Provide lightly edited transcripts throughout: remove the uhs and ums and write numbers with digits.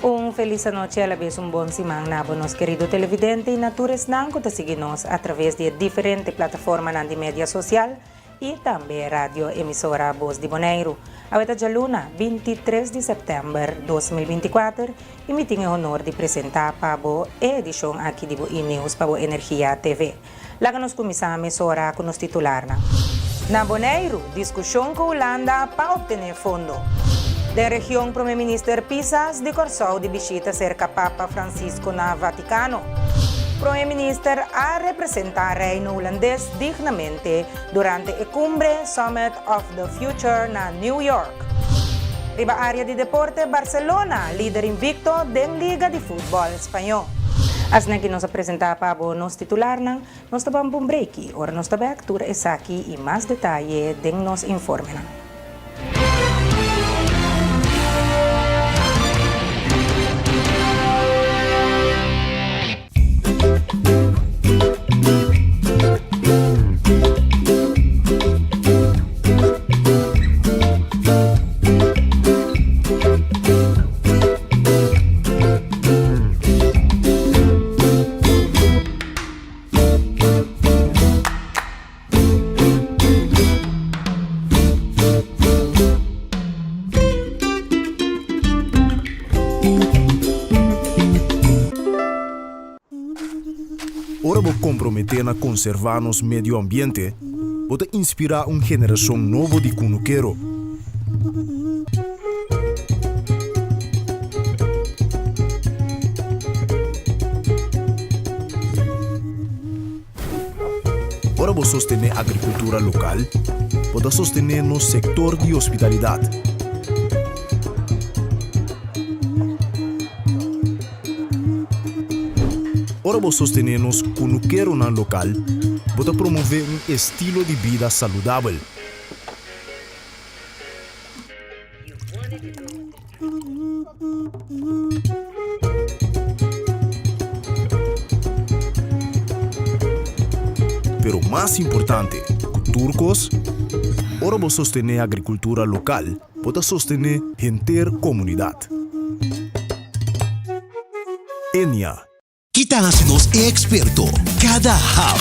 Un felis anochi a la bes un bon siman na bo nos kerido televidente y na tur esnan cu ta sigui nos a traves di e diferente plataformanan di media social y tambe radio emisora Bos di Boneiru. Awe ta djaluna, 23 di september 2024 y mi tin e honor di presenta pa bo e edicion aki di bo E-News pa bo Energia TV. Laga nos kuminsá mesora ku nos titularnan. Na Boneiru, diskushon ku Hulanda pa optené fondo. Den region Prome Minister Pisas di Kòrsou di bishita serka Papa Francisco na Vatikano. Prome Minister a representá Reino Hulandes dignamente durante e kumbre Summit of the Future na New York. Riba área di deporte Barcelona lider invicto den liga di futbòl spañó. Asina ki nos a presentá pa bo nos titularnan, nos ta ban pa un breki. Ora nos ta bèk, tur esaki i mas detaye den nos informenan. Ora bo komprometé na konservá nos medio ambiente, bo ta inspirá un generashon nobo di kunukero. Ora bo sostené agrikultura lokal, bo ta sostené nos sektor di hospitalidat. Ora bo sostené nos kunukeronan lokal, bo ta promové un estilo di bida saludabel. Pero mas importante ku tur kos, ora bo sostené agrikultura lokal, bo ta sostené henter komunidat. Enia. Ki ta hasi nos e eksperto? Kada hap!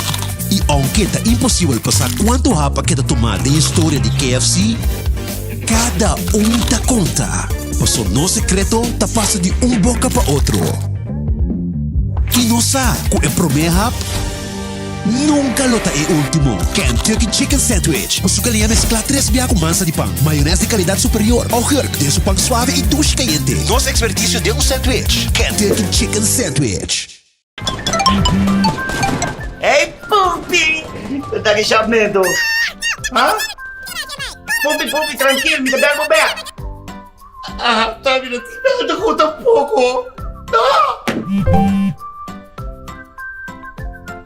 I ounke ta imposibel pa sa kuantu hap a keda tumá den historia di KFC, kada un ta konta, paso nos sekreto ta pasa di un boka pa otro. I nos sa ku e promé hap nunka lo ta e último. Kentucky Chicken Sandwich, ku su galiña mesklá tres bia ku mansa di pan, mayonès di kalidat superior, augurk den su pan suave i dushi kayente. Nos ekspertisio den un sandwich, Kentucky Chicken Sandwich. Hey Pumpi! Bo ta ki medo? Ha? Pumpi, Pumpi, trankil, mi ta bel bo bek. Ah, ta mi no tin nada ku tampoko. No!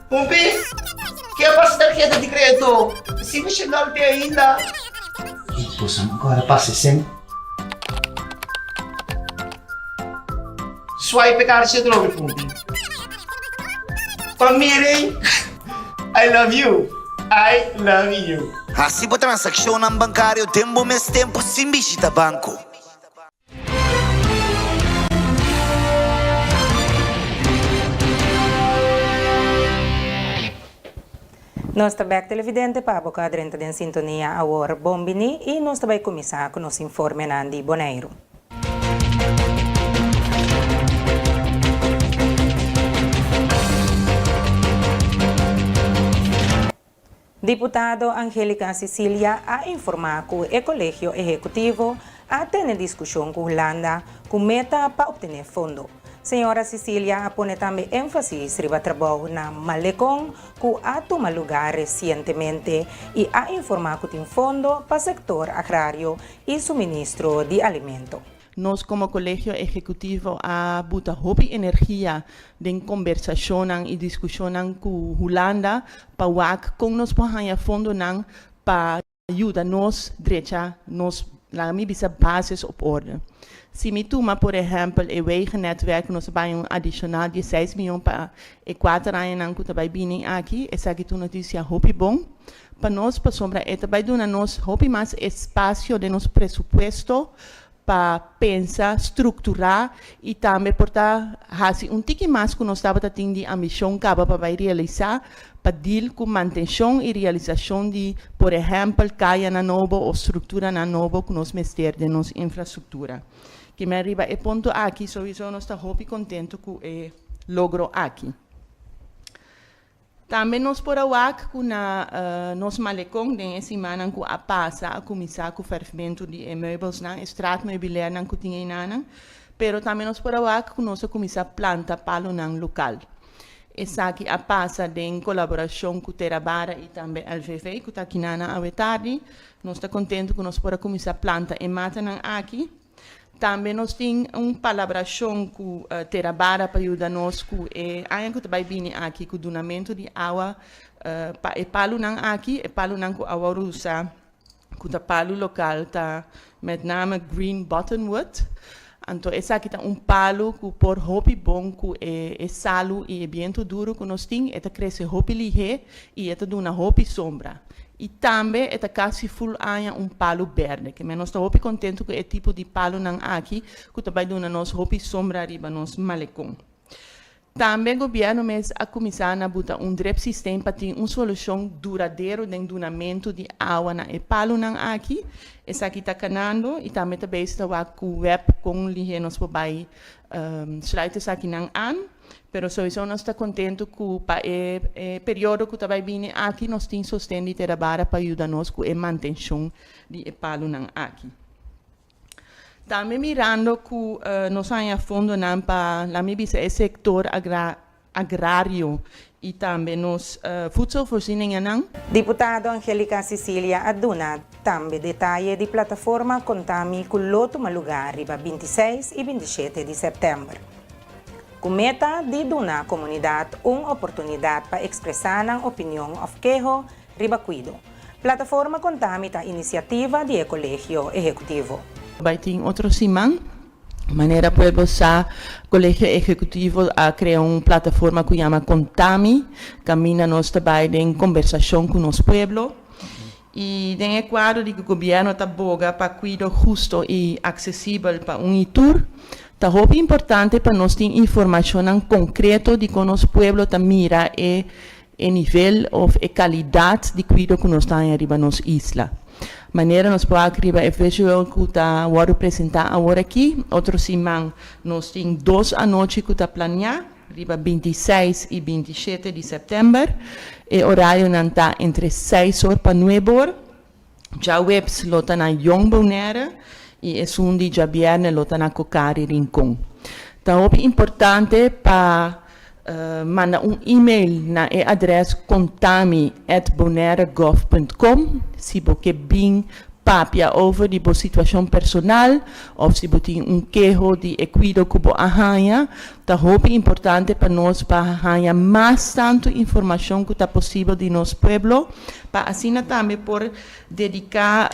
Pumpi, ke a pasa tarheta di kredito? Si mi shengal te ainda. Boso agora pasa sen. Swipe e karchi atrobe, Pumpi. Pa miren, I love you, I love you. Hasi bo transakshonnan bankario den bo mes tempu sin bishita banko. Nos ta bek televidente pa bo ka drenta den sintonia awor. Bon bini y nos ta bay cuminsa cu nos informenan di Boneiru. Diputado Anjelica Cicilia a informá ku e Kolegio Ehekutivo a tene diskushon ku Hulanda ku meta pa optené fondo. Señora Cicilia a pone tambe énfasis riba trabou na Malekon ku a tuma lugá resientemente i a informá ku tin fondo pa sektor agrario i suministro di alimento. Nos komo Kolegio Ehekutivo a buta hopi energia den kombersashonnan i diskushonnan ku Hulanda pa wak kon nos por haña fondonan pa yuda nos drecha nos, laga mi bisa, bases op orde. Si mi tuma por ehèmpel e wegenètwèrk ku nos a bai un adishonal di seis mion pa e kuater añanan ku ta bai bini aki, esaki ta un notisia hopi bon pa nos pasobra e ta bai duna nos hopi mas espasio den nos presupuesto. pa pensa, strukturá i tambe por ta hasi un tiki mas ku nos tabata tin di ambishon kaba pa bai realisá pa deal ku mantenshon i realisashon di, por ehèmpel, kayanan nobo òf strukturanan nobo ku nos mester den nos infrastruktura. Kimen riba e punto aki souiso nos ta hopi kontentu ku e logro aki. Tambe nos por a wak ku na nos malekon den e simannan ku a pasa a kuminsá ku fèrfmentu di e meubelsnan, e straatmeubilairnan ku tin einanan, pero tambe nos por a wak ku nos a kuminsá planta palonan lokal. Esaki a pasa den kolaborashon ku Tera Bara i tambe LVV ku ta akinanan awe tardi. Nos ta kontentu ku nos por a kuminsá planta e matanan aki. Tambe nos tin un palabrashon ku Tera Bara pa yuda nos ku e aña ku ta bai bini aki ku dunamentu di awa pa e palunan aki. E palunan ku a wòrdu usá ku ta palu lokal ta met name green buttonwood. Anto esaki ta un palu ku por hopi bon ku e salu i e bientu duru ku nos tin. E ta krese hopi lihé i e ta duna hopi sombra. I tambe e ta kasi ful aña un palu berde. Ke men nos ta hopi kontentu ku e tipo di palunan aki ku ta bai duna nos hopi sombra riba nos malekon. Tambe gobièrnu mes a kuminsá na buta un drip system pa tin un solushon duradero den dunamentu di awa na e palunan aki. Esaki ta kanando i tambe ta bezig ta wak ku web kon lihé nos por bai sluit esakinan an. Pero souiso nos ta kontentu ku pa e periodo ku ta bai bini aki nos tin sosten di Tera Bara pa yuda nos ku e mantenshon di e palunan aki. Tambe mirando ku nos haña fondonan pa laat mi bisa e sektor agrario i tambe nos voedselvoorzieningennan. Diputado Anjelica Cicilia a duna tambe detaye di plataforma Kontami ku lo tuma lugá riba 26 i 27 di sèptèmber. Ku meta di duna komunidat un oportunidat pa ekspresá nan opinion òf keho riba kuido. Plataforma Kontami ta inisiativa di e Kolegio Ehekutivo. Bai tin otro siman, manera pueblo sa, Kolegio Ehekutivo a krea un plataforma ku yama Kontami, kaminda nos ta bai den kombersashon ku nos pueblo. I den e kuadro di ku gobièrnu ta boga pa kuido husto i aksesibel pa un i tur, ta hopi importante pa nos tin informashonnan konkreto di kon nos pueblo ta mira e e nivel òf e kalidat di kuido ku nos ta haña riba nos isla. Manera nos por wak riba e visual ku ta wòrdu presentá awor aki, otro siman nos tin dos anochi ku ta planiá. Riba 26 i 27 di sèptèmber, e orarionan ta entre seis or pa nuebe or. Djaweps lo ta na Jong Bonaire i esun di djabièrnè lo ta na Cocari Rincon. Ta hopi importante pa manda un email na e adrès kontami at bonairegov punt com si bo ke bin papia over di bo situashon personal òf si bo tin un keho di e kuido ku bo a haña. Ta hopi importante pa nos pa haña mas tantu informashon ku ta posibel di nos pueblo pa asina tambe por dediká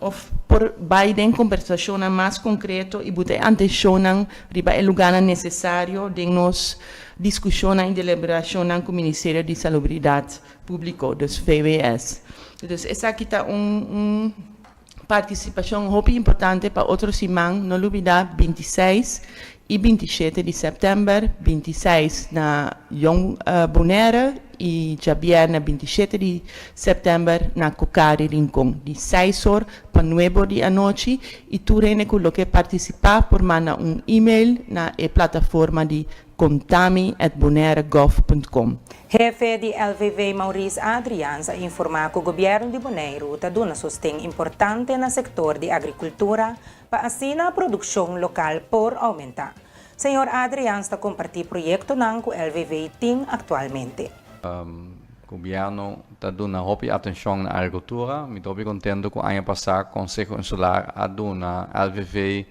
òf por bai den kombersashonnan mas konkreto i buta e antenshonnan riba e lugánan nesesario den nos diskushonnan i deliberashonnan ku Ministerio di Salubridat Públiko, dus VWS. Dus esaki ta un Partisipashon hopi importante pa otro siman, no lubida 26 i 27 di sèptèmber, 26 na Jong Bonaire i djabièrnè 27 di sèptèmber na Cocari Rincon, di seis or pa nuebe or di anochi i tur hende ku lo ke partisipá por manda un email na e plataforma di Kontami@bonairegov.com. Hefe di LVV Maurice Adriaans a informá ku gobièrnu di Boneiru ta duna sosten importante na sektor di agrikultura pa asina produkshon lokal por oumentá. Señor Adriaans ta kompartí proyektonan ku LVV tin aktualmente. Gobièrnu ta duna hopi atenshon na agrikultura. Mi ta hopi kontentu ku aña pasá Konseho Insular a duna LVV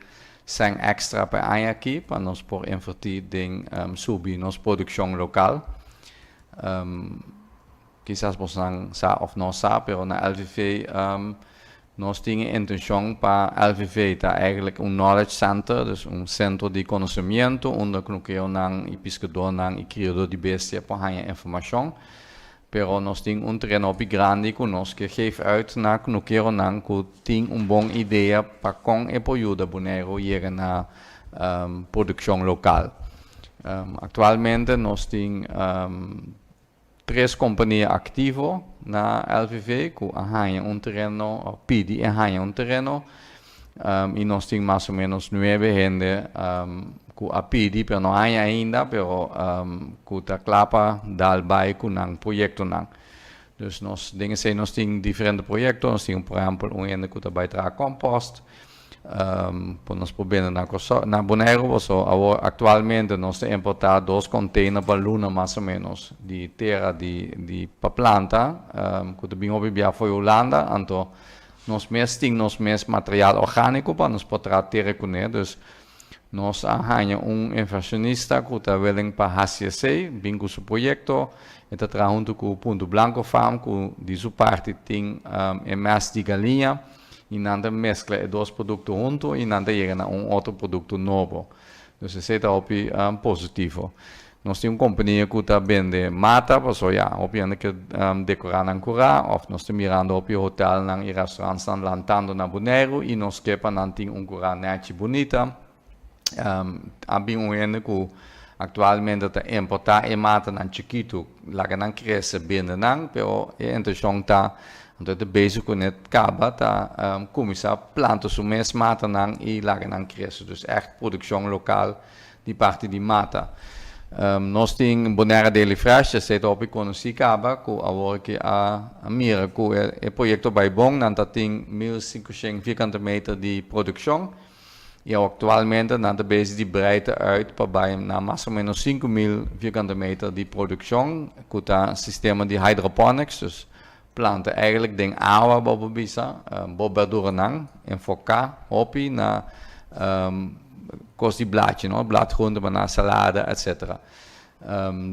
Sèn èkstra pa e aña akí pa nos por invertí den subi nos produkshon lokal. Kisas bosnan sa òf no sa, pero na LVV nos tin e intenshon pa LVV ta eigentlik un knowledge center, dus un sentro di konosemiento unda knukeonan i piskadónan i kriadó di bestia por haña informashon. Pero nos tin un tereno hopi grandi ku nos ke geef uit na kunukeronan ku tin un bon idea pa kon e por yuda Boneiru yega na produkshon lokal. Aktualmente nos tin tres kompania aktivo na LVV ku a haña un tereno òf pidi e haña un tereno i nos tin mas o menos nuebe hende ku a pidi pero no haña ainda pero ku ta kla pa dal bai ku nan proyektonan. Dus nos den esei nos tin diferente proyekto, nos tin por ehèmpel un hende ku ta bai traha kòmpòst por nos por bende na Kòrsou na Boneiru pasobra awor aktualmente nos ta importá dos kònteiner pa luna mas o ménos di tera di di pa planta ku ta bin hopi bia for di Hulanda anto Nos mes tin nos mes material orgániko pa nos por traha tera kuné. Dus nos a haña un inversionista ku ta willing pa hasi esei, bin ku su proyekto. E ta traha huntu ku Punto Blanco Farm ku di su parti tin e mès di galiña i nan ta meskla e dos produkto huntu i nan ta yega na un otro produkto nobo. Dus esei ta hopi positivo. Nos tin un kompania ku ta bende mata, pasobra ya, hopi hende ke dekorá nan kurá òf nos ta mirando hopi hotelnan i restaurantsnan lantando na Boneiru i nos ke pa nan tin un kurá nèchi bunita. A bin un hende ku aktualmente ta importá e matanan chikitu, laga nan krese, bende nan, pero e intenshon ta, anto e ta bezig kuné kaba, ta kuminsá planta su mes matanan i laga nan krese. Dus ègt produkshon lokal. Di parti di mata. Nos tin Bonaire Daily Fresh, esei ta hopi konosí kaba, ku awor ki a mira ku e proyekto bai bon, nan ta tin 1500 vierkante meter di produkshon i aktualmente nan ta bezig di breid uit pa bai na mas o menos 5000 vierkante meter di produkshon ku ta sistema di hydroponics, dus planta eigenlijk den awa bo por bisa, bo berduranan enfoká hopi na kos di blachi no, bladgroente pa na salada etcetera.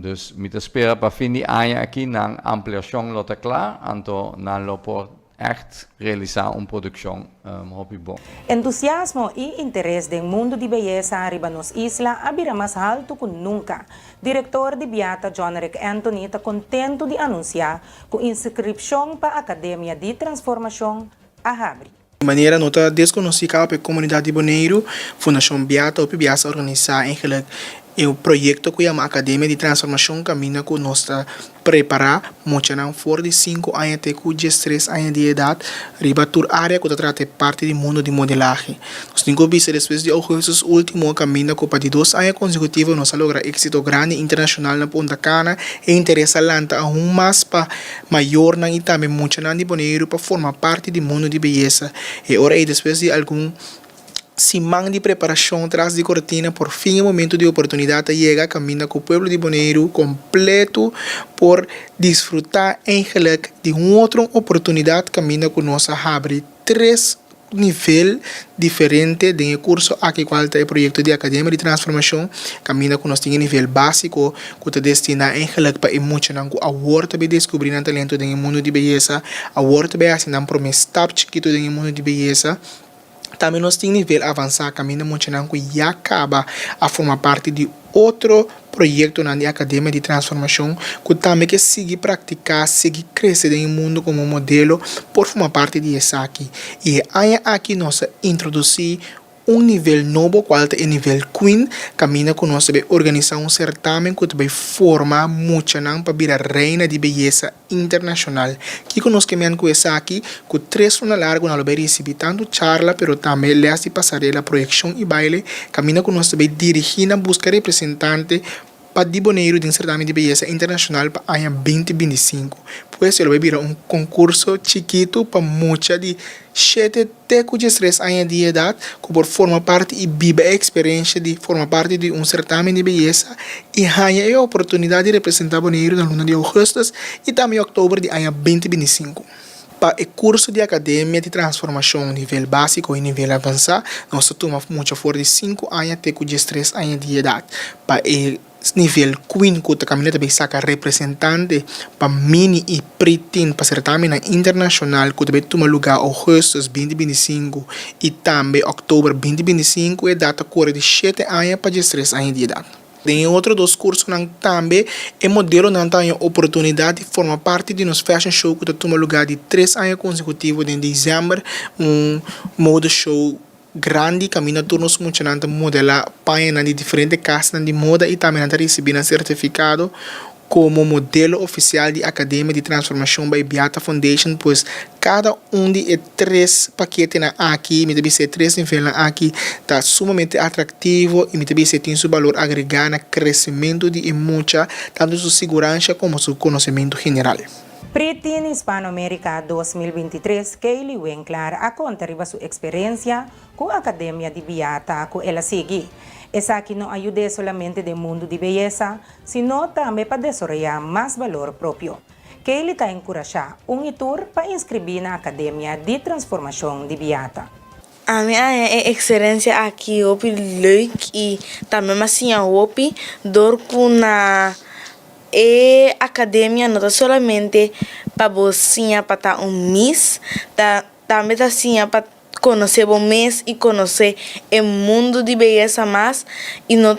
Dus mi ta spera pa fin di aña aki nan ampliashon lo ta kla, anto nan lo por ègt realisá un produkshon hopi bon. Entusiasmo i interes den mundu di beyesa riba nos isla a bira mas haltu ku nunka. Direktor di Biata Johnrick Anthony ta kontentu di anunsiá Ku inskripshon pa Akademia di Transformashon a habri. Di manera no ta deskonosí kaba pa e komunidat di Boneiru, Fundashon Biata hopi bias a organisá eigenlijk e proyekto ku yama Akademia di Transformashon kaminda ku nos ta prepará muchanan for di sinku aña te ku diestres aña di edat riba tur área ku ta trata e parti di mundu di modelahe. Nos tin ku bisa despues di ougùstus último kaminda ku pa di dos aña konsekutivo nos a logra éksito grandi internashonal na Punta Cana E interes a lanta aun mas pa mayornan i tambe muchanan di Boneiru pa forma parti di mundu di beyesa. E ora ei despues di algun siman di preparashon tras di kortina por fin e momentu di oportunidat a yega kaminda ku pueblo di Boneiru kompletu por disfrutá eigenlik di un otro oportunidat kaminda ku nos a habri tres nivel diferente den e kurso aki kual ta e proyekto di Akademia di Transformashon kaminda ku nos tin e nivel básiko ku ta destiná eigenlik pa e muchanan ku awor ta bai deskubrí nan talento den e mundu di beyesa, awor ta bai hasi nan promé stap chikitu den e mundu di beyesa. Tambe nos tin nivel avansá kaminda muchanan ku ya kaba a forma parti di otro proyektonan di Akademia di Transformashon ku tambe ke sigui praktiká, sigui krese den e mundu komo modelo por forma parti di esaki. I e aña aki nos a introdusí un nivel nobo kual ta e nivel Queen kaminda ku nos ta bai organisá un sertamen ku ta bai forma muchanan pa bira reina di beyesa internashonal. Kiko nos ke men ku esaki? Ku tres luna largu nan lo bai risibí tantu charla pero tambe lès di pasarela, proyekshon i baile, kaminda ku nos ta bai dirigí na buska representante pa di Boneiru den sertamen di beyesa internashonal pa aña 2025. Pues e lo bai bira un konkurso chikitu pa mucha di shete te ku diestres aña di edat ku por forma parti i biba e eksperensha di forma parti di un sertamen di beyesa i haña e oportunidat di representá Boneiru na luna di ougùstùs i tambe òktober di aña 2025. Pa e kurso di Akademia di Transformashon nivel básiko i nivel avansá nos ta tuma mucha for di sinku aña te ku diestres aña di edat. Pa e nivel Queen ku ta kaminda ta bay saka representante pa mini i pre-teen pa sertamennan internashonal ku ta bay tuma lugá ougùstùs 2025 i tambe òktober 2025 e edat ta kore di shete aña pa diestres aña di edat. Den e otro dos kursonan tambe e modelonan ta haña oportunidat di forma parti di nos fashion show ku ta tuma lugá di tres aña konsekutivo den desèmber, un mode show grandi kaminda tur nos muchanan ta modelá pañanan di diferente kasnan di moda i tambe nan ta risibí nan sertifikado komo modelo ofisial di Akademia di Transformashon by Beata Foundation. Pues kada un di e tres paketenan aki, mi ta bisa e tres nivelnan aki ta sumamente atraktivo i mi ta bisa e tin su balor agregá na kresementu di e mucha, tantu su siguransha komo su konosementu general. Preteen Hispanoamerica 2023, Kaylee Winklaar a konta riba su eksperensia ku Akademia di Beata ku el a sigui. Esaki no a yud'é solamente den mundu di beyesa, sino tambe pa desaroyá mas balor propio. Kaylee ta enkurashá un i tur pa inskribí na Akademia di Transformashon di Beata. Ami a haña e eksperensia aki hopi leuk i tambe mi a siña hopi dor ku na e akademia no ta solamente pa bo siña pa ta un miss, ta tambe ta siña pa konosé bo mes i konosé e mundu di beyesa mas i no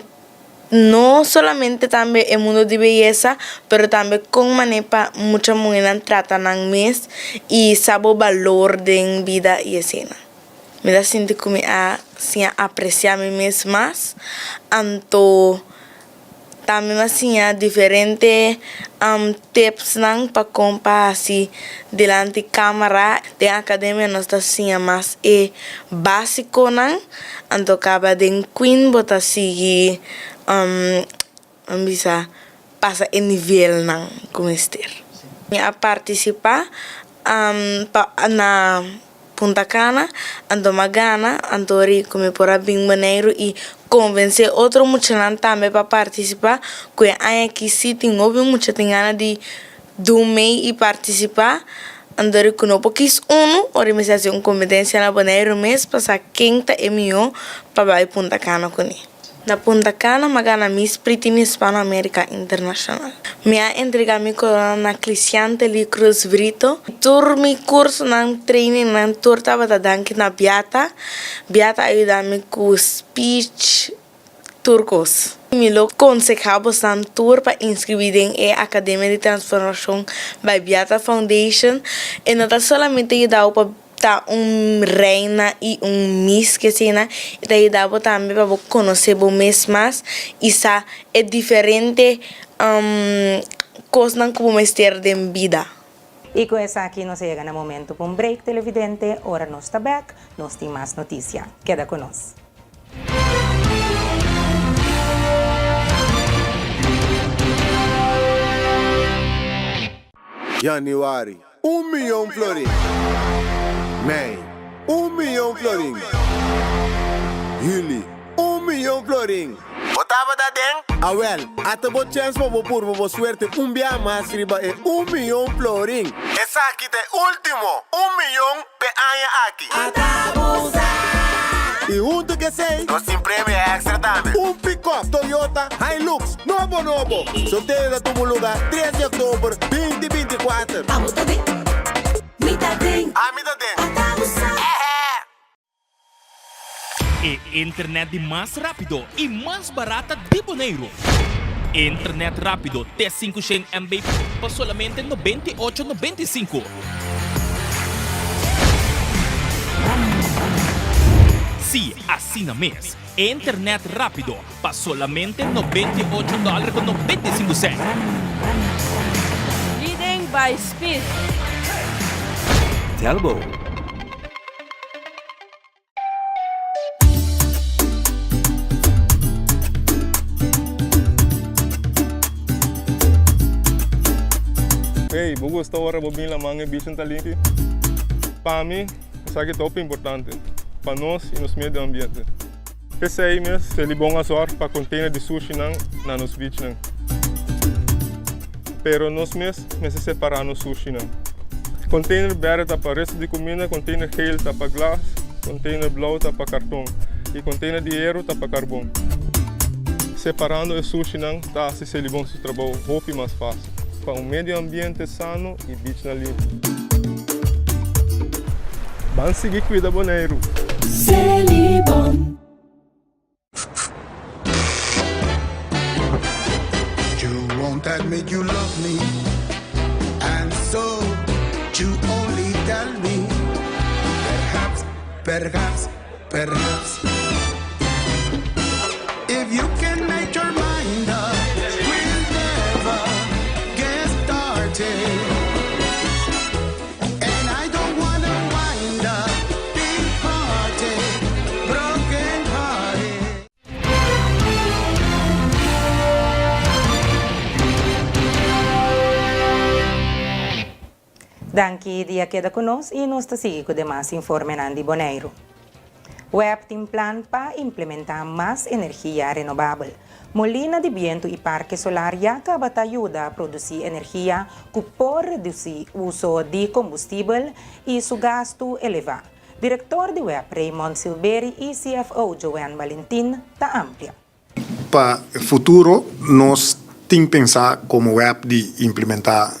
No solamente tambe e mundo di beyesa, pero tambe con mane pa mucha muhenan trata nan mes y sa bo balor den bida y esena. Mi ta sinti cu mi a siña aprecia mi mes mas, anto tambe mi a siña diferente tipsnan pa con pa haci dilanti camara. Den academia nos ta siña mas e basiconan. Anto kaba den Queen bo ta sigui ban bisa pasa e nivelnan ku mester. Mi a partisipá pa na Punta Cana, anto mi a gana, anto ori ku mi por a bin Boneiru i konvensé otro muchanan tambe pa partisipá ku e aña aki sí tin hopi mucha tin gana di Dun mei i partisipá, anto di ku no por kis unu, ora mester hasi un kompetensia na Boneiru mes pa sa ken ta e mihó pa bai Punta Cana kuné. Na Punta Cana m'a gana Miss Pretty Hispanoamerica Internacional. Mi a entregá mi korona na Clisiantely Cruz Brito. Tur mi kursonan, trainingnan tur tabata danki na Beata. Beata a yuda mi ku speech. Tur kos. Mi lo konsehá bosan tur pa inskribí den e Akademia di Transformashon by Beata Foundation. E no ta solamente yuda bo pa ta un reina i un miss ke asina, e ta yuda bo tambe pa bo konosé bo mes mas i sa e diferente kosnan ku bo mester den bida. I ku esaki nos a yega na momento pa un break, televidente. Ora nos ta bek, nos tin mas notisia. Keda ku nos. Januari, un miyon florin. Mei, un miyon florin. Juli, un miyon florin. Bo tabata den? Awel, ata bo chèns pa bo purba bo suerte un biaha mas riba e un miyon florin. Esaki ta e último un miyon p'e aña aki. I huntu ku esei, nos tin premio èkstra tambe. Un pikòp Toyota Hilux nobo nobo! Sorteo ta tuma lugá tres di òktober binti 24. Abo ta den, mi ta den. Ami ta den. Ata bo sa. E internet di mas rápido i mas barata di Boneiru. Internet rápido te 500 MB pa solamente 98 95. Sí, asina mes. Internet rápido pa solamente 98 dòler ku 95 sènt. Leading by speed. Telbo. Hey, bo gusta ora bo bin laman e bichin ta limpi? Pa mi, esaki ta hopi importante pa nos y nos medio ambiente. P'esei mes, Selibon a zorg pa container di sushinan na nos beachnan. Pero nos mes mester separá nos sushinan. Container berde ta pa resto di cuminda, container geel ta pa glas, container blauw ta pa carton y container di hero ta pa carbon. Separando e sushinan ta haci Selibon su trabou hopi mas facil pa un medio ambiente sano y beachnan limpi. Ban sigui cuida Boneiru! Selibon. That make you love me And so you only tell me Perhaps, perhaps, perhaps If you can make your mind up We'll never get started And I don't wanna wind up Big hearted, broken hearted. Danki di a keda ku nos i nos ta sigui ku demas informenan di Boneiru. Web tin plan pa implementá mas energia renobabel. Molina di bientu i parke solar ya kaba ta yuda produsí energia ku por redusí uso di kombustibel i su gastu elevá. Direktor di web Raymond Silberi i CFO Joanne Balentin ta amplia. Pa futuro nos tin pensá komo web di implementá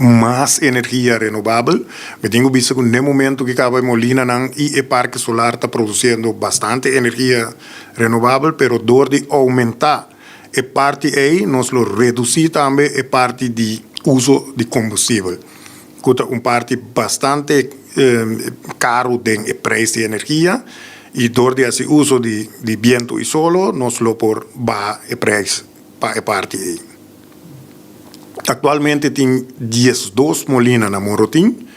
mas energia renobabel. Mi tin ku bisa ku n'e momento ku kaba e molinanan i e parke solar ta produsiendo bastante energia renobabel, pero dor di oumentá e parti ei nos lo redusí tambe e parti di uso di kombustibel. ku ta un parti bastante karu den e preis di energia i dor di hasi uso di di bientu i solo nos lo por baha e preis pa e parti ei. Aktualmente tin diesdos molina na Morotin,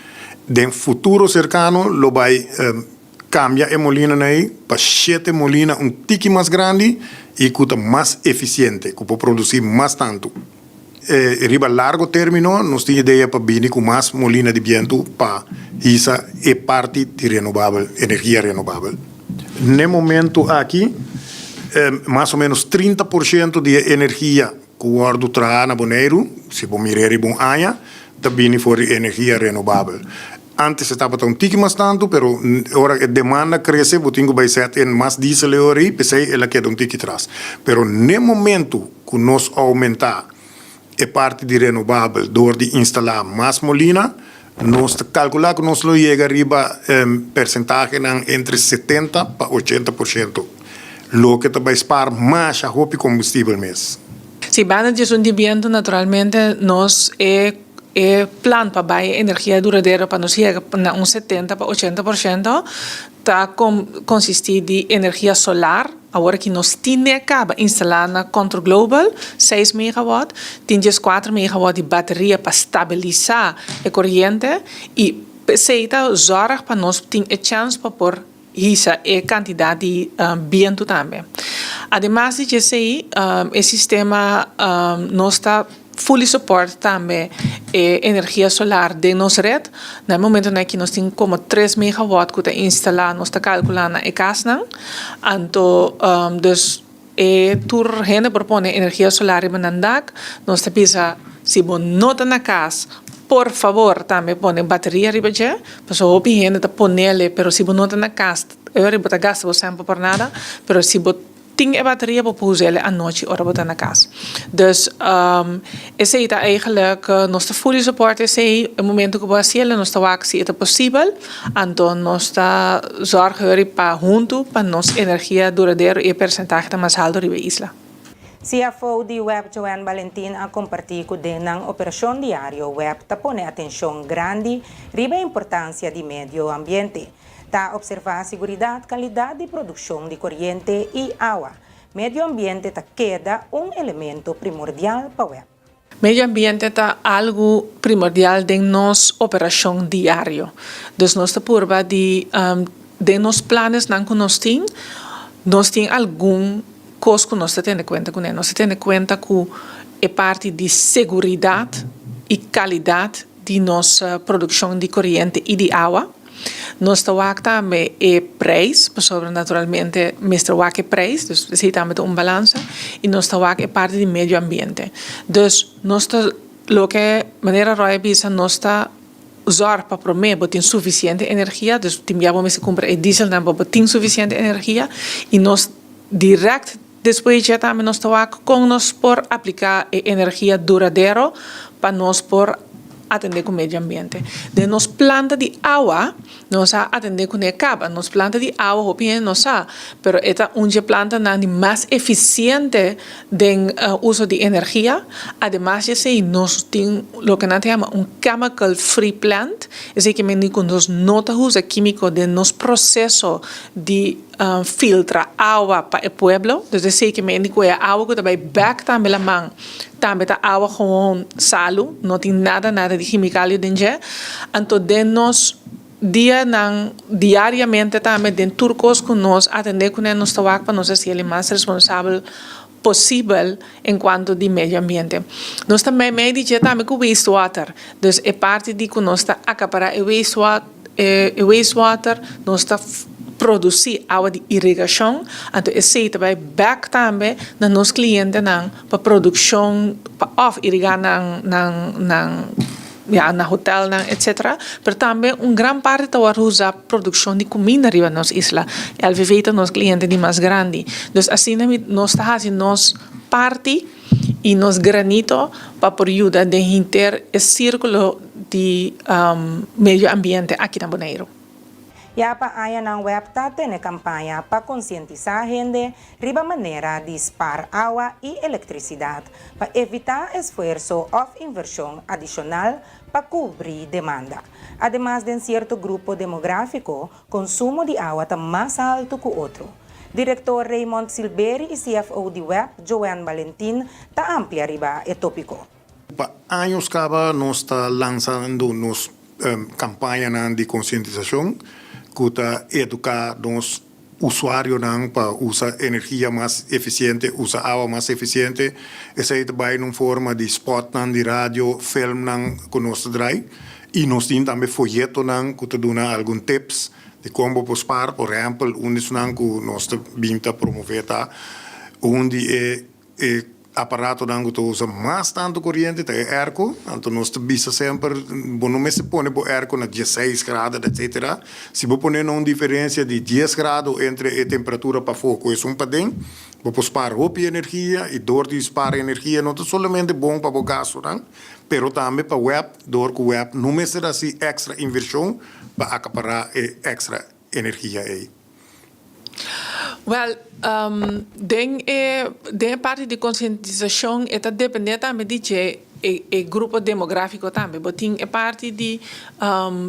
den futuro serkano lo bai kambia e molinanan ei pa shete molina un tiki mas grandi i ku ta mas efisiente, ku por produsí mas tantu. Riba largo término nos tin idea pa bini ku mas molina di bientu pa hisa e parti di renobabel, energia renobabel. N'e momentu aki mas o ménos 30 por shento di e energia ku wòrdu traha na Boneiru, si bo mir'é riba un aña, ta bini for di energia renobabel. Antes e tabata un tiki mas tantu, pero ora e demanda krese bo tin ku bai sèt in mas diesel e ora ei, p'esei el a keda un tiki tras. Pero n'e momentu ku nos oumentá e parti di renobabel dor di instalá mas molina, nos ta kalkulá ku nos lo yega riba persentahenan entre 70 pa 80%, loke ta bai spar masha hopi kombustibel mes. Si banda di esun di bientu naturalmente nos e E plan pa bai energia duradero pa nos yega na un 70 pa 80% ta konsistí di energia solar. Awor aki nos tin e kaba instalá na Control Global, 6 megawatt, tin 14 megawatt di bateria pa stabilisá e koriente i p'esei ta zòrg pa nos tin e chèns pa por hisa e kantidat di bientu tambe. Ademas di djesei, e sistema nos ta fully support tambe e energia solar den nos red. Na e momentonan aki nos tin komo tres megawatt ku ta instalá, nos ta kalkulá na e kasnan. Anto dus e tur hende por pone energia solar riba nan dak. Nos ta bisa si bo no ta na kas, por fabor tambe pone bateria riba dje, pasobra hopi hende ta ponele pero si bo no ta na kas e ora bo ta gasta bo sèmper por nada, pero si bo tin e bateria bo por us'el anochi ora bo ta na kas. Dus esei ta eigenlijk nos ta fully support esei e momento ku bo hasiel nos ta wak si e ta posibel. Anto nos ta zorg hori pa huntu pa nos energia duradero i e persentahe ta mas haltu riba e isla. CFO di web Joanne Balentin a kompartí ku den nan operashon diario web ta pone atenshon grandi riba e importansia di medio ambiente. Ta opservá siguridat, kalidat di produkshon di koriente i awa. Medio ambiente ta keda un elemento primordial pa web. Medio ambiente ta algu primordial den nos operashon diario. Dus nos ta purba di den nos planesnan ku nos tin, nos tin algun kos ku nos ta tene kuenta kuné. Nos ta tene kuenta ku e parti di seguridat i kalidat di nos produkshon di koriente i di awa. Nos ta wak tambe e prijs, pasobra naturalmente mester wak e prijs, dus esei tambe ta un balansa, i nos ta wak e parti di medio ambiente. Dus nos ta loke manera Roy a bisa nos ta zòrg pa promé bo tin sufisiente energia, dus tin bia bo mester kumpra e dieselnan pa bo tin sufisiente energia i nos dirèkt despues dje tambe nos ta wak kon nos por apliká e energia duradero pa nos por atendé ku medio ambiente. Den nos. planta di awa nos a atendé kuné kaba. Nos planta di awa hopi hende no sa, pero e ta un dje plantanan di mas efisiente den uso di energia. Ademas di esei nos tin loke nan ta yama un chemical free plant, esei ke mende ku nos no ta usa kímiko den nos proseso di filtra awa pa e pueblo. Dus esei ke mende ku e awa ku ta bai bèk tambe laman tambe ta awa gewoon salu, no tin nada nada di kimikalio den dje. Anto den nos dianan diariamente tambe den tur kos ku nos atendé kuné nos ta wak pa nos hasi el mas responsabel posibel en kuanto di medio ambiente. Nos ta meimei di dje tambe ku wastewater, dus e parti di ku nos ta akapará e e wastewater nos ta produsí awa di irigashon, anto esei ta bai bèk tambe na nos klientenan pa produkshon pa òf irigá nan nan nan ya na hotelnan etcetera, pero tambe un gran parti ta wòrdu usá produkshon di kuminda riba nos isla. LVV ta nos kliente di mas grandi. Dus asina mi nos ta hasi nos parti i nos granito pa por yuda den hinter e sírkulo di medio ambiente aki na Boneiru. Ya pa añanan web ta tene kampaña pa konsientisá hende riba manera di spar awa i elektrisidat pa evitá esfuerso òf invershon adishonal pa kubrí demanda. Ademas den sierto grupo demográfiko konsumo di awa ta mas altu ku otro. Direktor Raymond Silberi i CFO di web, Joanne Balentin, ta amplia riba e tópiko. Pa años caba nos ta lanzando nos campañanan di concientisacion cu ta educa nos usuarionan pa usa energia mas eficiente, usa awa mas eficiente. Esey ta bay na un forma di spotnan di radio, filmnan cu nos ta draai y nos tin tambe foyetonan cu ta duna algun tips di con bo por spaar. Por ehempel, un di esunnan cu nos ta bin ta promove ta un di e E aparatonan ku ta usa mas tantu koriente ta e airco. Anto nos ta bisa semper, bo no mester pone bo airco na dieseis grado etcetera. Si bo pone na un diferensia di dies grado entre e temperatura pafó ku esun paden, bo por spar hopi energia i dor di spar energia no ta solamente bon pa bo gastunan, pero tambe pa web, dor ku web no mester hasi extra invershon pa akapará e extra energia ei. Wèl, den e den e parti di konsientisashon e ta dependé tambe di dje e e grupo demográfiko tambe. Bo tin e parti di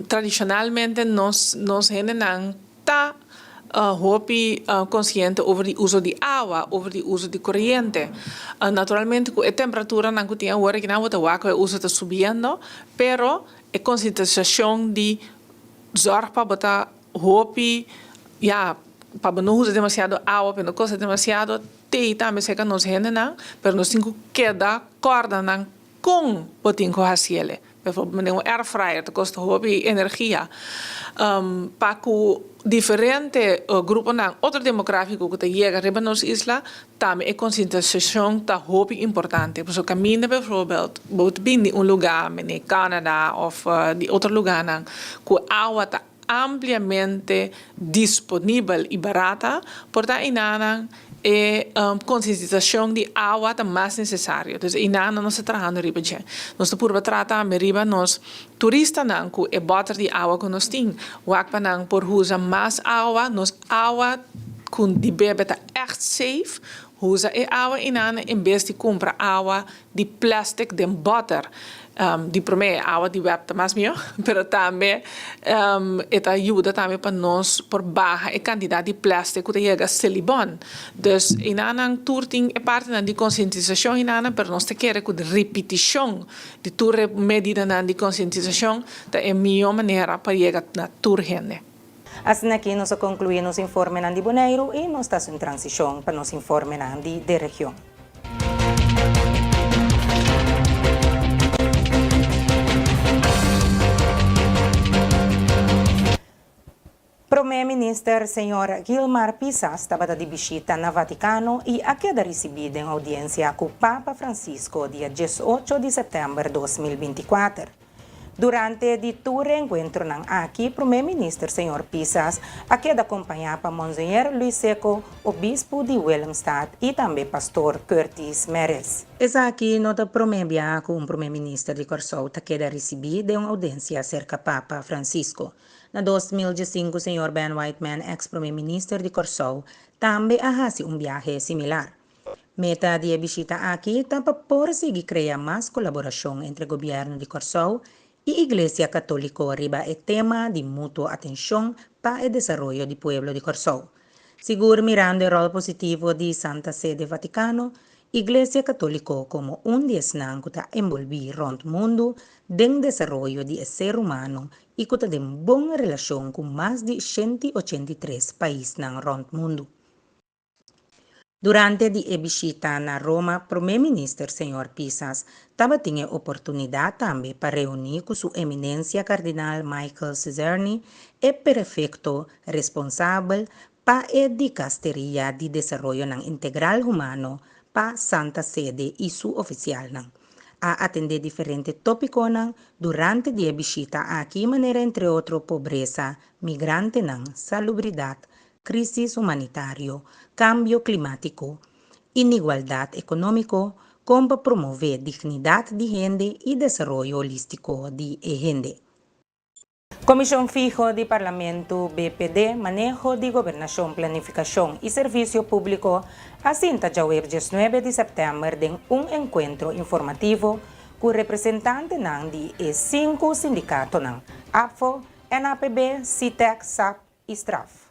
tradishonalmente nos nos hendenan ta hopi konsiente over di uso di awa, over di uso di koriente. Naturalmente ku e temperaturanan ku tin awor akinan bo ta wak ku e uso ta subiendo, pero e konsientisashon di zòrg pa bo ta Hopi, ya, pa bo no usa demasiado awa, pa no kosta demasiado, tei tambe serka nos hendenan, pero nos tin ku keda kòrda nan kon bo tin ku hasiel. Bijvoorbeeld den un airfryer ta kosta hopi energia. Pa ku diferente gruponan, otro demográfiko ku ta yega riba nos isla, tambe e konsientisashon ta hopi importante. Pasobra kaminda bijvoorbeeld bo ta bini di un lugá, mene Canada òf di otro lugánan, ku awa ta ampliamente disponibel i barata, por ta einanan e konsientisashon di awa ta mas nesesario. Dus einanan nos ta trahando riba dje. Nos ta purba traha tambe riba nos turistanan ku e bòter di awa ku nos tin. Wak pa nan por usa mas awa, nos awa ku di bebe ta ègt safe, usa e awa einanan en bes di kumpra awa di plastic den bòter. Di promé e awa di wèp ta mas mihó, pero tambe e ta yuda tambe pa nos por baha e kantidat di plastic ku ta yega Selibon. Dus einanan tur tin e partinan di konsientisashon einanan, pero nos ta kere ku ripitishon di tur e medidanan di konsientisashon ta e mihó manera pa yega na tur hende. Asina aki nos a konkluí nos informenan di Boneiru i nos ta hasi un transishon pa nos informenan di de region. Prome Minister señor Gilmar Pisas tabata di bishita na Vaticano i a keda risibí den oudiensia ku Papa Francisco dia diesocho di sèptèmber 2024. Durante di tur e enkuentronan aki Prome Minister señor Pisas a keda kompañá pa Monseñor Luis Secco, Obispu di Willemstad i tambe Pastor Curtis Meris. Esaki no ta prome biaha ku un Prome Minister di Kòrsou ta keda risibí den un oudensia serka Papa Francisco. Na 2015 señor Ben Whiteman, eks Prome Minister di Kòrsou, tambe a hasi un biahe similar. Meta di e bishita aki ta pa por sigui krea mas kolaborashon entre gobièrnu di Kòrsou i Iglesia Katóliko riba e tema di mutuo atenshon pa e desaroyo di pueblo di Kòrsou. Sigur mirando e ròl positivo di Santa Sede Vatikano, Iglesia Katóliko komo un di esnan ku ta enbolbí rònt mundu den desaroyo di e ser humano i ku ta den bon relashon ku mas di 183 paisnan rònt mundu. Durante di e bishita na Roma Prome Minister señor Pisas tabatin e oportunidat tambe pa reuní ku su Eminencia Kardinal Michael Czerny, e prefekto responsabel pa e Dikasteria di Desaroyonan Integral Humano pa Santa Sede i su ofisialnan. A atendé diferente tópikonan durante di e bishita aki manera entre otro pobresa, migrantenan, salubridat, Krísis humanitario, kambio klimátiko, inigualdat ekonómiko, kon pa promové dignidat di hende i desaroyo holístiko di e hende. Komishon Fiho di Parlamento, BPD, Maneho di Gobernashon, Planifikashon i Servisio Públiko a sinta djaweps diesnuebe di sèptèmber den un enkuentro informativo ku representantenan di e sinku sindikatonan, APFO, NAPB, SITEK, sap i straf.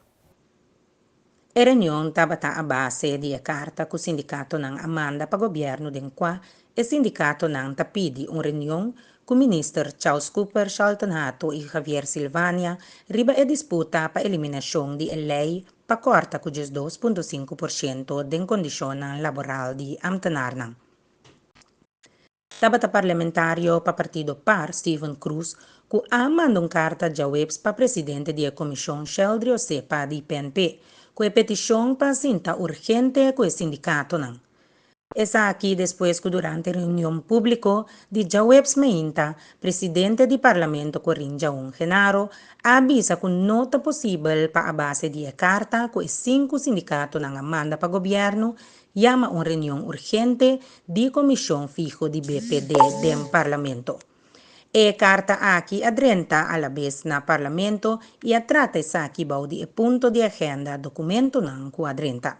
E reunion tabata a base di e karta ku sindikatonan a manda pa gobièrnu den kua e sindikatonan ta pidi un reunion ku minister Charles Cooper, Shalton Hato i Javier Silvania riba e disputa pa eliminashon di e lei pa kòrta ku 12.5% den kondishonnan laboral di amtenarnan. Tabata parlamentario pa partido par, Steven Croes, ku a manda un karta djaweps pa presidente di e komishon Sheldry Osepa di PNP, ku e petishon pa sinta urgente ku e sindikatonan. Esaki despues ku durante reunion públiko di djaweps meinta, presidente di parlamento Corinne Djaun Genaro a bisa ku no ta posibel pa a base di e karta ku e sinku sindikatonan a manda pa gobièrnu Yama un reunion urgente di Komishon Fiho di BPD den Parlamento. E karta aki a drenta alabes na Parlamento i a trata esaki bou di e punto di agenda dokumentonan ku a drenta.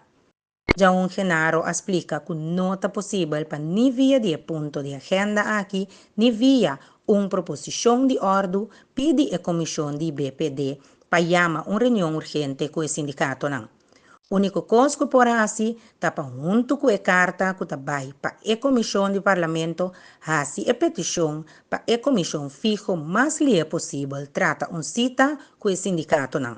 Jaun Genaro a splika ku no ta posibel pa ni via di e punto di agenda aki ni via un proposishon di òrdu pidi e komishon di BPD pa yama un reunion urgente ku e sindikatonan. Úniko kos ku por hasi ta pa huntu ku e karta ku ta bai pa e komishon di parlamento hasi e petishon pa e komishon fiho mas lihe posibel trata un sita ku e sindikatonan.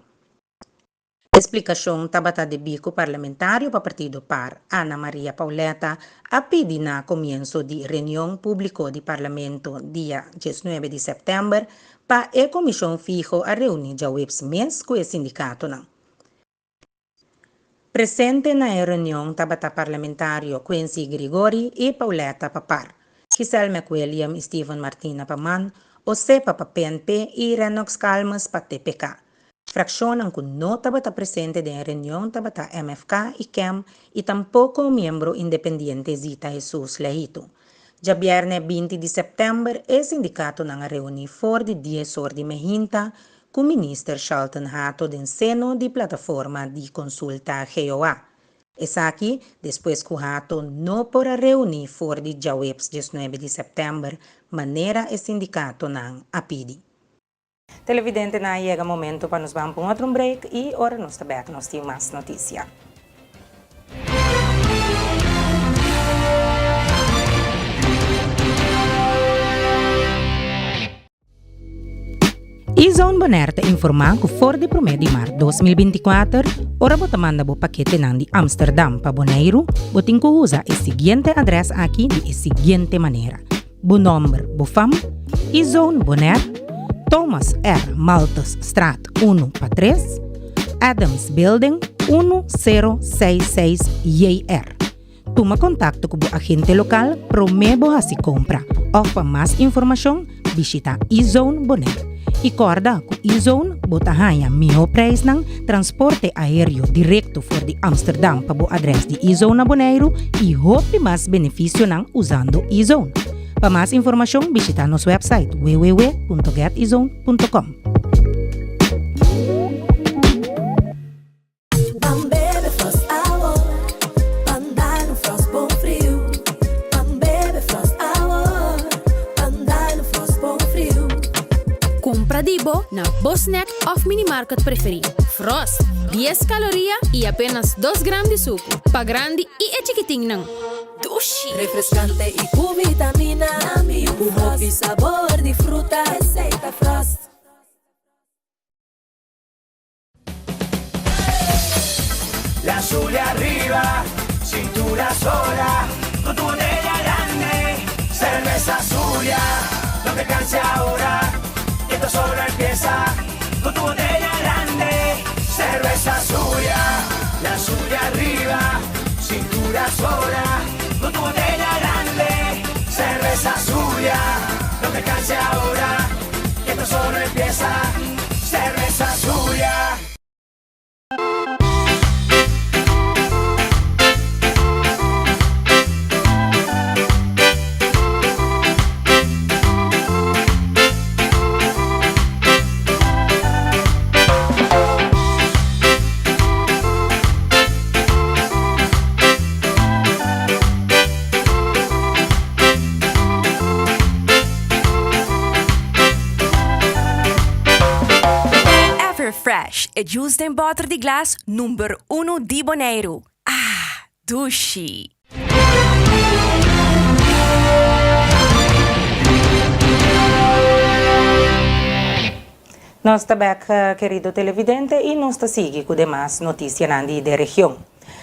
E splikashon tabata debí ku parlamentario pa partido par, Ana Maria Pauletta, a pidi na komienso di reunion públiko di parlamento dia 19 di sèptèmber pa e komishon fiho a reuní djaweps mes ku e sindikatonan. Presente na e reunion tabata parlamentario Quincy Grigori i Pauletta pa par, Giselle McWilliam i Steven Martina pa man, Osepa pa PNP i Rennox Calmes pa TPK. Frakshonnan ku no tabata presente den e reunion tabata MFK i kem i tampoko miembro independiente Zita Jesus Leito. Djabièrnè 20 di sèptèmber e sindikatonan a reuní for di dies or di mehinta ku Minister Shalton Hato den seno di plataforma di konsulta GOA. Esaki despues ku Hato no por a reuní for di djaweps 19 di sèptèmber manera e sindikatonan a pidi. Televidentenan a yega momento pa nos ban pa un otro break i ora nos ta bèk nos tin mas notisia. E-Zone Bonaire ta informá ku for di promé di mart 2024, ora bo ta manda bo paketenan di Amsterdam pa Boneiru, bo tin ku usa e siguiente adrès aki di e siguiente manera, bo nòmber, bo fam, E-Zone Bonaire, Thomas R. Malthus Straat unu pa tres, Adams Building, unu sero seis seis JR. Tuma kontakto ku bo agente lokal promé bo hasi kompra òf pa mas informashon. Bishita E-Zone Bonaire. I kòrda ku E-Zone bo ta haña mihó preisnan, transporte aéreo direkto for di Amsterdam pa bo adrès di E-Zone na Boneiru i hopi mas benefisionan usando E-Zone. Pa mas informashon bishita nos wèpsait www.getezone.com. Ban bebe Frost awor, ban dal un Frost bon friu. Ban bebe Frost awor, ban dal un Frost bon friu. Kumpra di bo na bo snack òf minimarket preferí. Frost, dies kaloria i apenas dos gram di suku. Pa grandi i e chikitinnan. Dushi! Refrescante i ku vitamina. Ku hopi sabor di fruta. Esei ta Frost. La Zulia arriba, cintura sola, con tu botella grande, cerveza Zulia, no te canses ahora, que esto solo empieza, con tu botella grande, cerveza Zulia, la Zulia arriba, cintura sola, con tu botella grande, cerveza Zulia, no te canses ahora, que esto solo empieza, cerveza Zulia. Everfresh, e juice den bòter di glas number unu di Boneiru. Ah, dushi! Nos ta bek, kerido televidente, i nos ta sigui ku demas notisianan di de region.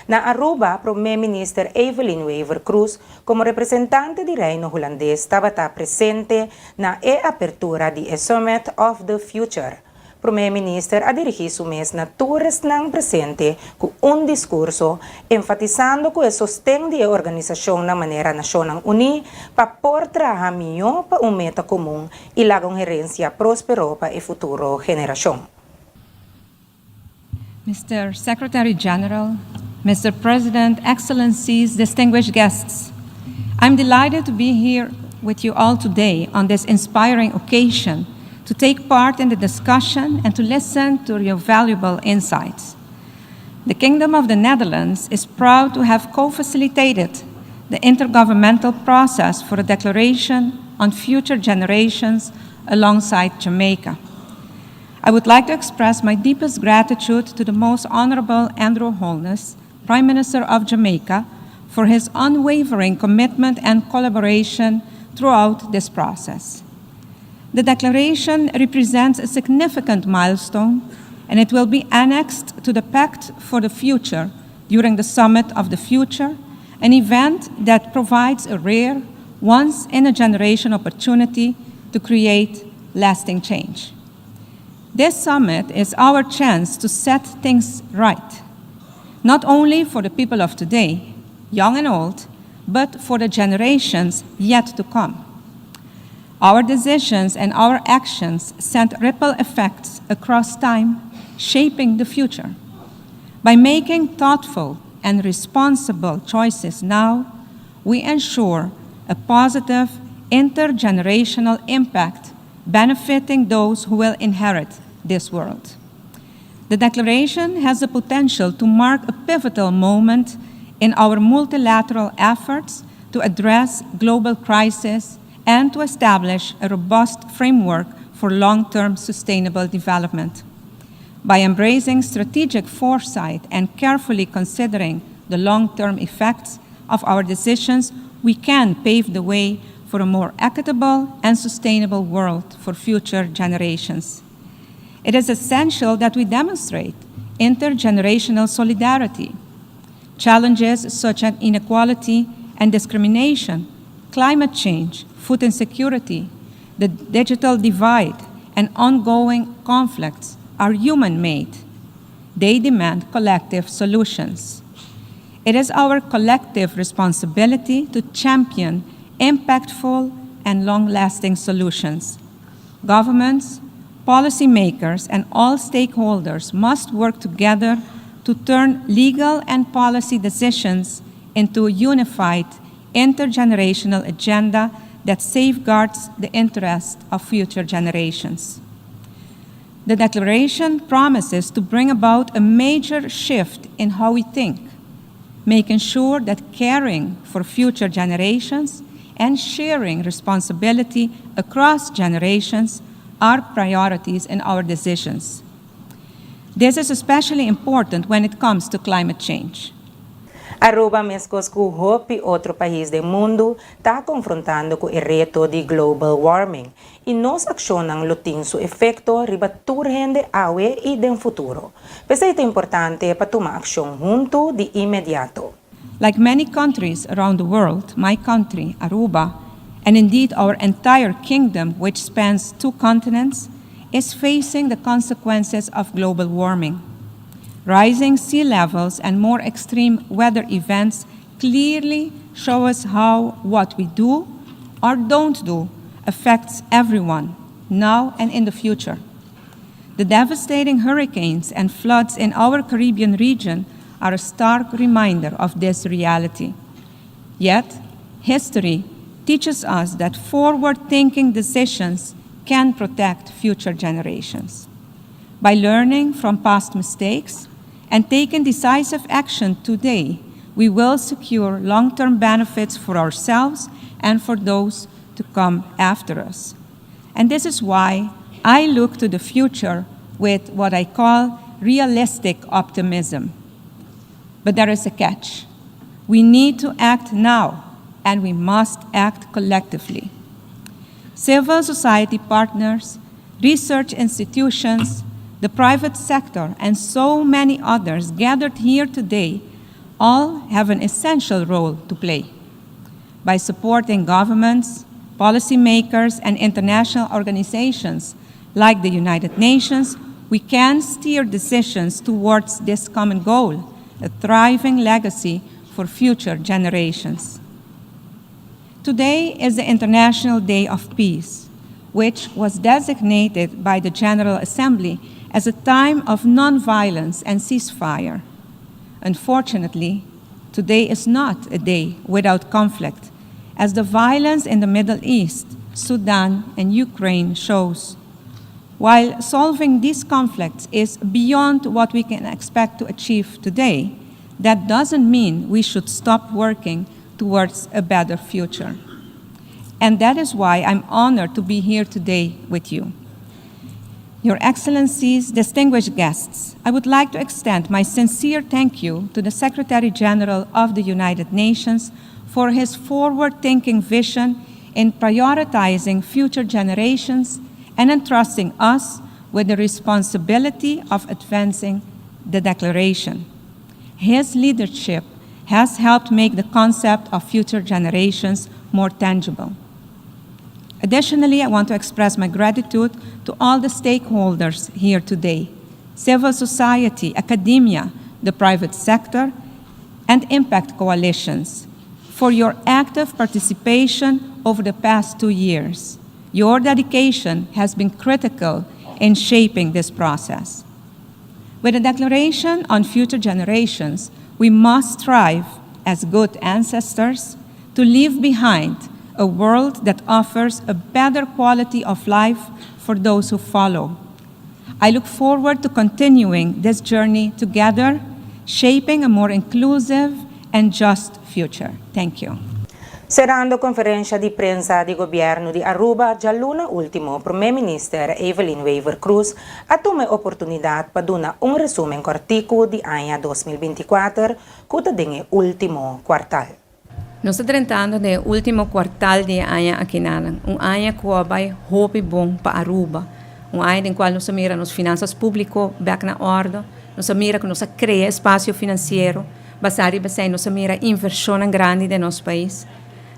Na Aruba, Prome Minister Evelyn Wever-Croes, como representante di Reino Hulandes tabata presente na e apertura di e Summit of the Future. Prome Minister a dirigi su mes na tur esnan presente cu un discurso, enfatisando cu e sosten di e organisacionnan manera Nacionnan Uní pa por traha mihó pa un meta comun y laga un herencia prospero pa e futuro generacion. Mr. Secretary General, Mr. President, Excellencies, distinguished guests, I'm delighted to be here with you all today on this inspiring occasion to take part in the discussion and to listen to your valuable insights. The Kingdom of the Netherlands is proud to have co-facilitated the intergovernmental process for a declaration on future generations alongside Jamaica. I would like to express my deepest gratitude to the Most Honorable Andrew Holness, Prime Minister of Jamaica, for his unwavering commitment and collaboration throughout this process. The declaration represents a significant milestone and it will be annexed to the Pact for the Future during the Summit of the Future, an event that provides a rare, once in a generation opportunity to create lasting change. This summit is our chance to set things right, not only for the people of today, young and old, but for the generations yet to come. Our decisions and our actions send ripple effects across time, shaping the future. By making thoughtful and responsible choices now, we ensure a positive intergenerational impact benefiting those who will inherit this world. The declaration has the potential to mark a pivotal moment in our multilateral efforts to address global crisis and to establish a robust framework for long-term sustainable development. By embracing strategic foresight and carefully considering the long-term effects of our decisions, we can pave the way for a more equitable and sustainable world for future generations. It is essential that we demonstrate intergenerational solidarity. Challenges such as inequality and discrimination, climate change, food insecurity, the digital divide, and ongoing conflicts are human made. They demand collective solutions. It is our collective responsibility to champion impactful and long lasting solutions. Governments, policymakers, and all stakeholders must work together to turn legal and policy decisions into a unified intergenerational agenda that safeguards the interest of future generations. The declaration promises to bring about a major shift in how we think, making sure that caring for future generations and sharing responsibility across generations are priorities in our decisions. This is especially important when it comes to climate change. Aruba, mescos cu hopi otro pais di mundo, ta confrontando cu e reto di global warming. Y nos accionnan lo tin su efecto riba tur hende awe y den futuro. P'esey ta importante pa tuma accion hunto di inmediato. Like many countries around the world, my country, Aruba, and indeed our entire kingdom, which spans two continents, is facing the consequences of global warming. Rising sea levels and more extreme weather events clearly show us how what we do or don't do affects everyone, now and in the future. The devastating hurricanes and floods in our Caribbean region are a stark reminder of this reality. Yet, history teaches us that forward thinking decisions can protect future generations. By learning from past mistakes and taking decisive action today, we will secure long term benefits for ourselves and for those to come after us. And this is why I look to the future with what I call realistic optimism. But there is a catch. We need to act now, and we must act collectively. Civil society partners, research institutions, the private sector, and so many others gathered here today all have an essential role to play. By supporting governments, policymakers, and international organizations like the United Nations, we can steer decisions towards this common goal, a thriving legacy for future generations. Today is the International Day of Peace, which was designated by the General Assembly as a time of nonviolence and ceasefire. Unfortunately, today is not a day without conflict, as the violence in the Middle East, Sudan, and Ukraine shows. While solving these conflicts is beyond what we can expect to achieve today, that doesn't mean we should stop working towards a better future. And that is why I'm honored to be here today with you. Your Excellencies, distinguished guests, I would like to extend my sincere thank you to the Secretary General of the United Nations for his forward thinking vision in prioritizing future generations and entrusting us with the responsibility of advancing the Declaration. His leadership has helped make the concept of future generations more tangible. Additionally, I want to express my gratitude to all the stakeholders here today civil society, academia, the private sector, and impact coalitions for your active participation over the past 2 years. Your dedication has been critical in shaping this process. With the Declaration on Future Generations, we must strive as good ancestors to leave behind a world that offers a better quality of life for those who follow. I look forward to continuing this journey together, shaping a more inclusive and just future. Thank you. Cerrando conferencia di prensa di gobierno di Aruba, dialuna ultimo, Prome Minister Evelyn Wever-Croes a tuma e oportunidad pa duna un resumen cortico di aña 2024, cu ta e ultimo kwartaal. Nos ta drentando den ultimo kwartaal di aña aki nan. Un aña cu a bay hopi bon pa Aruba. Un aña den cual nos a mira nos finanzas publico back na orde. Nos a mira cu nos a crea espacio financiero. Basa riba esey nos a mira inversion grandi den nos pais.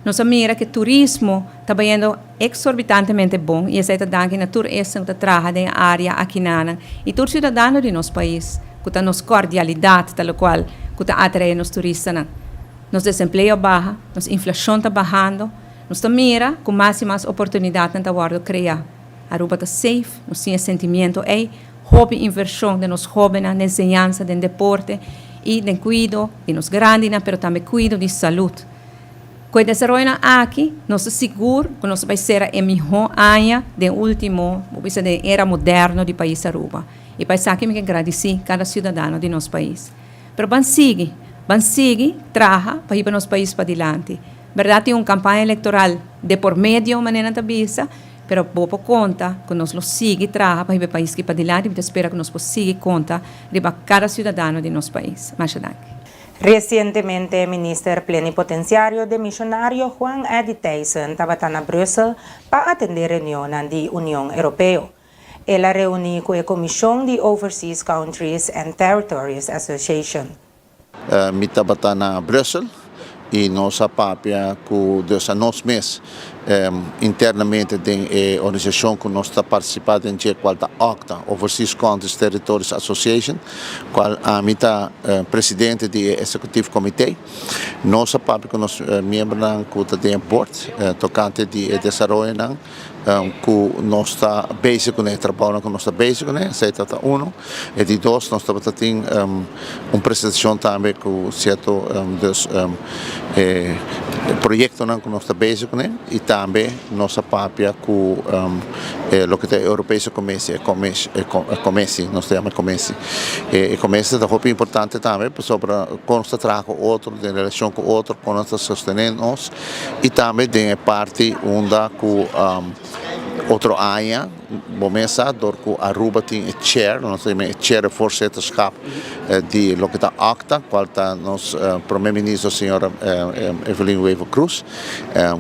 Nos a mira cu turismo ta bayendo exorbitantemente bon y esey ta danki na tur esnan cu ta traha den area aki nan y tur ciudadano di nos pais, cu ta nos cordialidad, tal cual, cu ta atrae nos turistanan. Nos desempleo a baha, nos inflacion ta bahando, nos ta mira cu mas y mas oportunidad ta wordo crea. Aruba ta safe, nos tin e sentimiento ey, hopi inversion den nos hobennan, den enseñansa, den deporte y den cuido di nos grandinan, pero tambe cuido di salud. Cu e desaroyonan aki, nos ta sigur cu nos ta bay cera e miho aña den ultimo, bo bisa den era moderno di pais Aruba. Y pa esaki mi ke gradici cada ciudadano di nos pais. Pero ban sigui, ban sigui traha pa hiba nos pais padilanti. Berdad tin un campaña electoral de por medio, manera nan ta bisa, pero bo por conta cu nos lo sigui traha pa hiba e pais aki padilanti, mi ta spera cu nos por sigui conta riba cada ciudadano di nos pais. Masha danki. Resientemente Minister Plenipotenciario Demisionario Juan Eddy Thijssen tabata na Brussel pa atende reunionnan di Union Europeo. El a reuní ku e komishon di Overseas Countries and Territories Association. Mi tabata na Brussel i nos a papia ku dus a nos mes internamente den e organisashon ku nos ta partisipá den dje kual ta OCTA, Overseas Countries Territories Association, kual ami ta presidente di e Executive Committee. Nos a papia ku nos miembronan ku ta den e board tokante di e desaroyonan. Ku nos ta bezig kuné, e trabounan ku nos ta bezig kuné, esei ta ta uno. E di dos, nos tabata tin un presentashon tambe ku sierto dus e proyektonan ku nos ta bezig kuné i tambe nos a papia ku e loke ta e Europese Commissie, e Commissie, nos ta yama e Commissie. E Commissie ta hopi importante tambe pasobra kon nos ta traha ku otro, den relashon ku otro, kon nos ta sostené nos. y tambe den e parti unda cu otro aña bo mes sa dor cu Aruba tin e chair, nos ta yama e chair voorzitterschap di loke ta ACTA cual ta nos prome minister señora Evelyn Wever Croes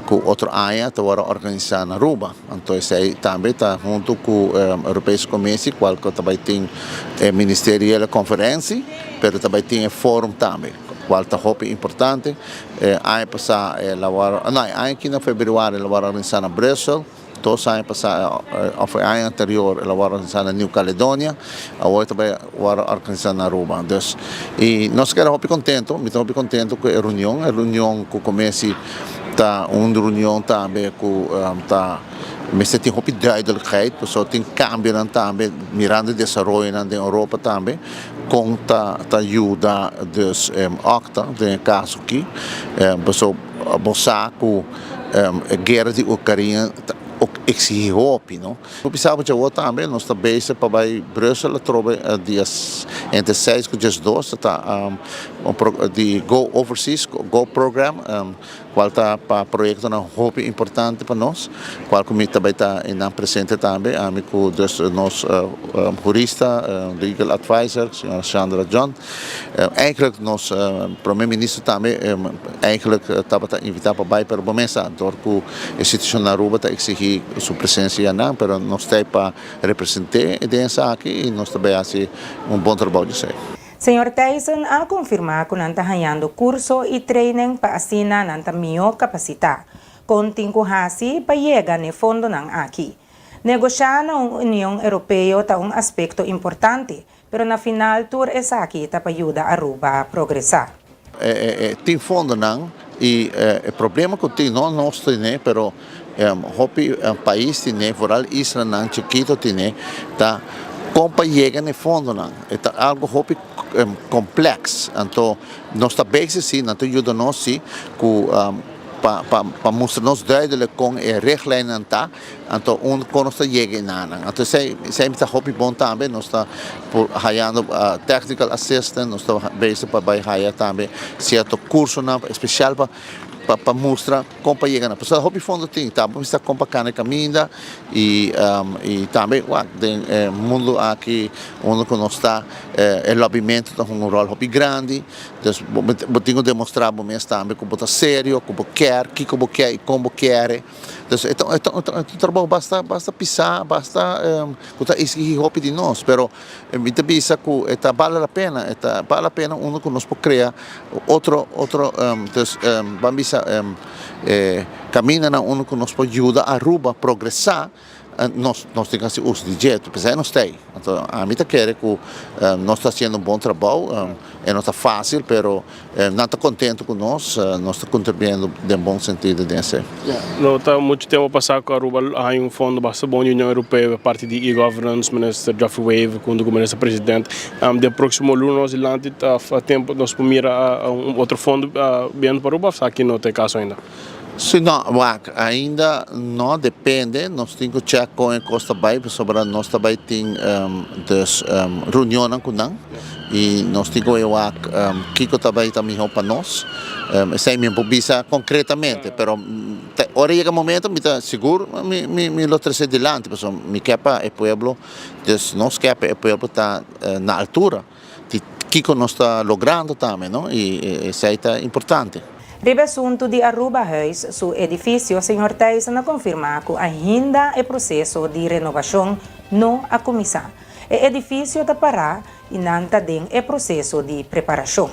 cu otro aña ta worde organisa na Aruba. Anto esey tambe ta hunto cu Europese Commissie cual cu ta bay tin e ministeriële conferentie pero ta bay tin e forum tambe. Cual ta hopi importante. E aña pasa el a wòrdu, no, e aña aki na februari el a wòrdu organisá na Brussel, dos aña pasá òf e aña anterior el a wòrdu organisá na New Caledonia, awor e ta bai wòrdu organisá na Aruba. Dus, i nos keda hopi kontentu, mi ta hopi kontentu ku e reunion, e reunion ku Comesi ta un reunion tambe ku ta mester tin hopi duidelijkheid, pasobra tin kambionan tambe mirando e desaroyonan den Europa tambe. Kon ta ta yuda dus Octa den e kaso aki? Paso bo sa ku e guera di Ukarina ta eksihí hopi no. Bo bisa bo djawo tambe nos ta bezig pa bai Brussel atrobe dia entre seis ku diesdos ta di Go Overseas Go Program. Cual ta pa proyectonan hopi importante pa nos, cual cu mi ta bay ta eynan presente tambe, ami cu dus nos hurista, legal advisor, señora Shandra John. Eigenlijk nos Prome Minister tambe eigenlijk tabata invita pa bay, pero bo mes sa, door cu e situacion na Aruba ta exigi su presencia eynan, pero nos ta ey pa represente den esaki y nos ta bay haci un bon trabou di esey. Señor Thijssen a konfirmá ku nan ta hañando kurso i treinen pa asina nan ta mihó kapasitá. Kon tin ku hasi pa yega n'e fondonan aki? Negoshá na un Union Europeo ta un aspekto importante, pero na final tur esaki ta pa yuda Aruba progresá. Tin fondonan i e problema ku tin, no nos tene, pero hopi pais tene, vooral islanan chikito tene, ta kon pa yega na e fondonan. E ta algo hopi kompleks. Anto nos ta bezig si, nan ta yuda nos si ku pa pa mustra nos duidelijk kon e richtlijnnan ta. Anto un kon nos ta yega e nanan. Anto esei esei ta hopi bon tambe. Nos ta por hayando technical assistant, nos ta bezig pa bai haya tambe sierto kursonan espesial pa pa mustra kon pa yega nan. Pasobra hopi fondo tin, tambe mester kon pa kana e kaminda i i tambe wak den e mundu aki unda ku nos ta e lobbymentu ta hunga un ròl hopi grandi. Dus bo bo tin ku demostrá bo mes tambe ku bo ta serio, ku bo kier, kiko bo kier i kon bo kier e. Dus e ta e ta un trabou basta basta pisá, basta ku ta eksigí hopi di nos, pero mi ta bisa ku e ta bale la pena, e ta bale la pena unda ku nos por krea otro otro dus ban bisa e kamindanan unda ku nos por yuda Aruba progresá. Nos nos tin hasi uso di dje, p'esei nos ta ei. Anto ami ta kere ku nos ta hasiendo un bon trabou, e no ta fásil pero nan ta kontento ku nos, nos ta kontribuyendo den bon sentido den esei. No ta muchu tempu pasá ku Aruba a haña un fondo basta bon di Union Europeo pa parti di e-governance, Minister Geoffrey Wever huntu ku Minister President. Den próksimo luna nos dilanti ta tempu nos por mira un otro fondo biendo pa Aruba òf esaki no ta e kaso ainda? Si no, wak, ainda no, depende, nos tin ku check kon e kos ta bai pasobra nos ta bai tin dus reunionnan ku nan i nos tin ku bai wak kiko ta bai ta mihó pa nos. Esei mi por bisa konkretamente, pero te ora yega momento mi ta sigur mi mi lo trese dilanti pasobra mi ke pa e pueblo, dus nos ke pa e pueblo ta na altura. Di kiko nos ta logrando tambe, no? I esei ta importante. Riba asuntu di Arubahuis su edifisio, señor Thijssen a konfirmá ku ainda e proseso di renovashon no a kuminsá. E edifisio ta pará i nan ta den e proseso di preparashon.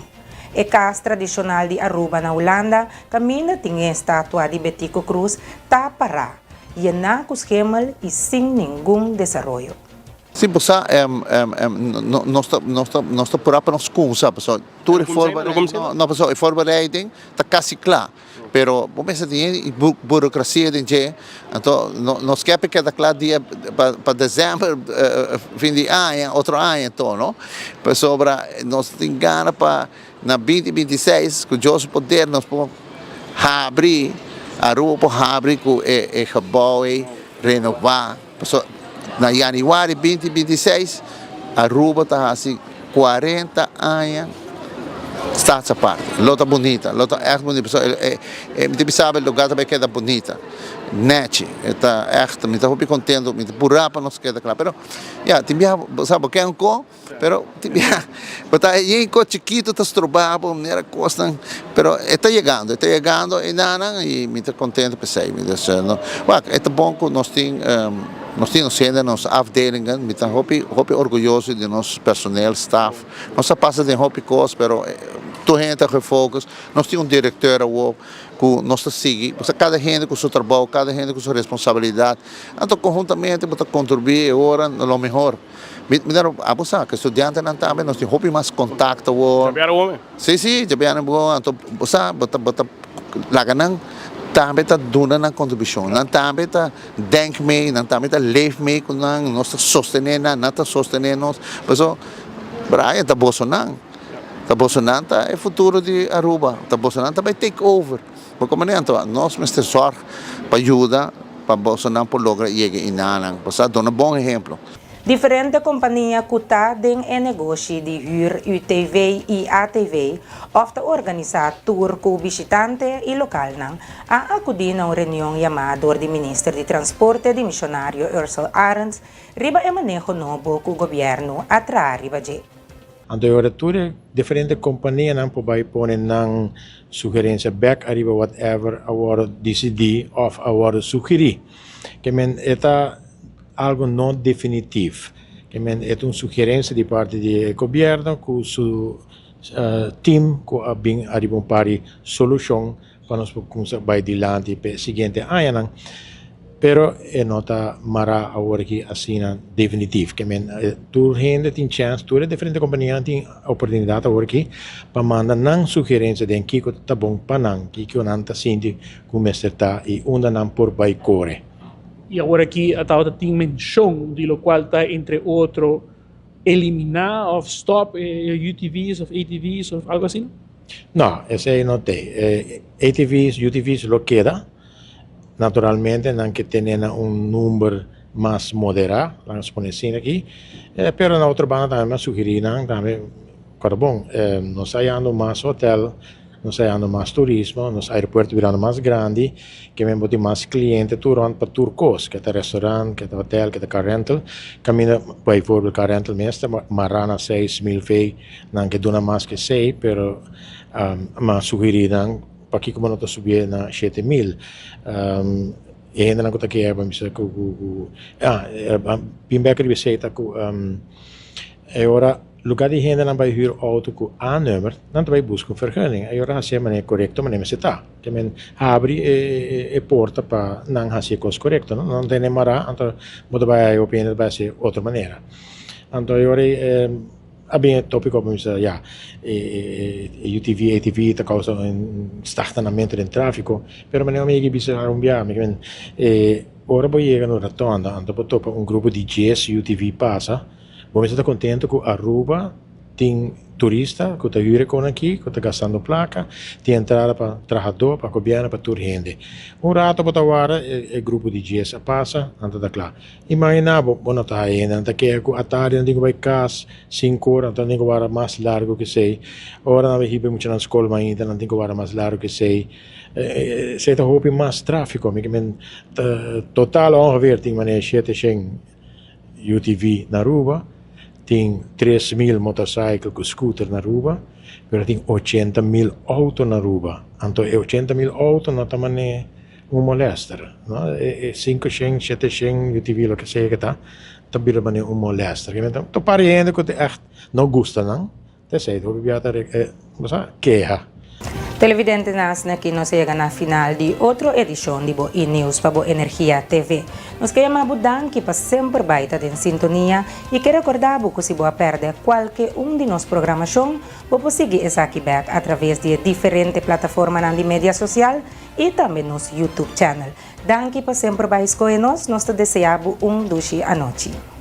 E kas tradishonal di Aruba na Hulanda, kaminda tin e estatua di Betico Croes, ta pará, yená ku schemel i sin ningun desaroyo. Si bo sa nos ta nos ta nos ta purá pa nos kumsa pasobra tur e voorbereiding no pasobra e voorbereiding ta kasi kla pero bo mester tin e burokrasia den dje anto nos ke pa e keda kla dia pa pa desèmber fin di aña otro aña anto no pasobra nos tin gana pa na binti 26 ku Dios su poder nos por habri Aruba por habri ku e e gebou ei renová. Pasobra na yanüari binti 26 Aruba ta hasi 40 aña Staatsaparte. Lo ta bunita, lo ta ègt bunita. Pasobra e e mi ta bisa bo e lugar ta bai keda bunita, nèchi. E ta ègt, mi ta hopi kontento, mi ta purá pa nos keda kla. Pero ya, tin biaha bo sa bo ke ankó. Pero tin bia bo ta yen kos chikito ta stroba bo manera kosnan pero e ta yegando e ta yegando enanan y mi ta contento p'esey mi ta no wak e ta bon cu nos tin nos tin nos hende nos afdelingen mi ta hopi hopi orguyoso di nos personeel staf nos a pasa den hopi kos pero tur hende ta gefocus nos tin un directeur awo cu nos ta sigui pasobra cada hende cu su trabou cada hende cu su responsabilidad anto conhuntamente bo ta contribui e ora lo mehor. Mi mi ta abo sa ku estudiantenan tambe nos tin hopi mas kontakto awor. Djabianan bo me? Si si djabianan bo anto bo sa bo ta bo ta laga nan tambe ta duna nan kontribushon nan tambe ta denk mee nan tambe ta leef mee ku nan nos ta sostené nan nan ta sostené nos paso Brian ta bosonan ta bosonan ta e futuro di Aruba ta bosonan ta bai take over bo komprende anto nos mester zorg pa yuda pa bosonan por logra yega inanan bo sa duna bon ehemplo. Diferente kompania ku ta den e negoshi di hür UTV i ATV òf ta organisá tur ku bishitante i lokalnan a akudí na un reunion yamá dor di Minister di Transporte dimishonario Ursell Arends riba e maneho nobo ku gobièrnu a traha riba dje. Anto e ora tur e diferente kompanianan por bai pone nan sugerensia bek ariba whatever a wòrdu disidí òf a wòrdu sugerí. Ke men e ta algo no definitif. Ke men e ta un sugerensia di parti di e gobièrnu ku su team ku a bin ariba un par di solushon pa nos por kumsa bai dilanti p'e siguiente añanan, pero e no ta mará awor aki asina definitif. Ke men tur hende tin chèns, tur e diferente kompanianan tin oportunidat awor aki pa manda nan sugerensia den kiko ta bon pa nan, kiko nan ta sinti ku mester ta i unda nan por bai kore. I awor aki a tabata tin menshon di lokual ta entre otro eliminá òf stòp e UTV's òf ATV's òf algu asina? No, esei no t'ei. E ATV's, UTV's lo keda. Naturalmente nan ke tene na un number mas moderá, laga nos pone asina aki. Pero na otro banda tambe mi a sugerí nan tambe, kòrda bon, nos ta hayando mas hotel, nos ta hayando mas turismo, nos aeropuerto birando mas grandi, ke men bo tin mas cliente tur rond pa tur kos, ke ta restaurant, ke ta hotel, ke ta car rental. Kaminda bijvoorbeeld car rental mes ta mará na 6000 vei. Nan ke duna mas ke esei, pero mi a sugerí nan pakiko bo no ta subié na 7000. E hendenan ku ta kere pa bisa ku ku ah bin bek riba esei ta ku e ora. Lugá di hendenan bai hür outo ku A-nummer, nan ta bai buska un vergunning. I ora hasi e manera korekto manera mester ta. Ke men habri e porta pa nan hasi e kos korekto, no? Nan tene mará, anto bo ta bai haña hopi hende ta bai hasi otro manera. Anto e ora ei a bin e topiko pa mi bisa, ya, e UTV, ATV ta kousa un stagtanamento den tráfiko, pero manera mi yega bisa un biaha, mi ke men ora bo yega na un rotonda anto bo topa un grupo di djes UTV pasa, Bo mester ta contento cu Aruba tin turista cu ta huur e con aki, cu ta gastando placa, tin entrada pa trahador, pa gobierno, pa tur hende. Un rato bo ta warda e grupo di djes a pasa, nan ta ta cla. Imagina bo, bo no ta haya hende, nan ta keha cu atardi nan tin cu bay cas cinco ora, anto nan tin cu warda mas largo cu esey. Ora nan bay hiba e muchanan scol mainta, nan tin cu warda mas largo cu esey. Esey ta hopi mas trafico, mi ke men total ongeveer tin manera shete shen. UTV na Aruba, tin 3000 motorcycle cu scooter na Aruba, pero tin 80.000 auto na Aruba. Anto e 80.000 auto no ta mane un molester, no? E 500, 700 UTV, loke sea que ta, ta bira mane un molester. Ta par di hende cu ta echt no gusta nan. Esei hopi bia ta keha. Televidentenan asina aki nos a yega na final di otro edishon di bo E-News pa bo Energia TV. Nos ke yama bo danki pa semper bai ta den sintonia i ke rekorda bo ku si bo a pèrdè kualke un di nos programashon, bo por sigui esaki bèk atraves di e diferente plataformanan di media sosial i tambe nos YouTube channel. Danki pa semper bai skohe nos, nos ta desea bo un dushi anochi.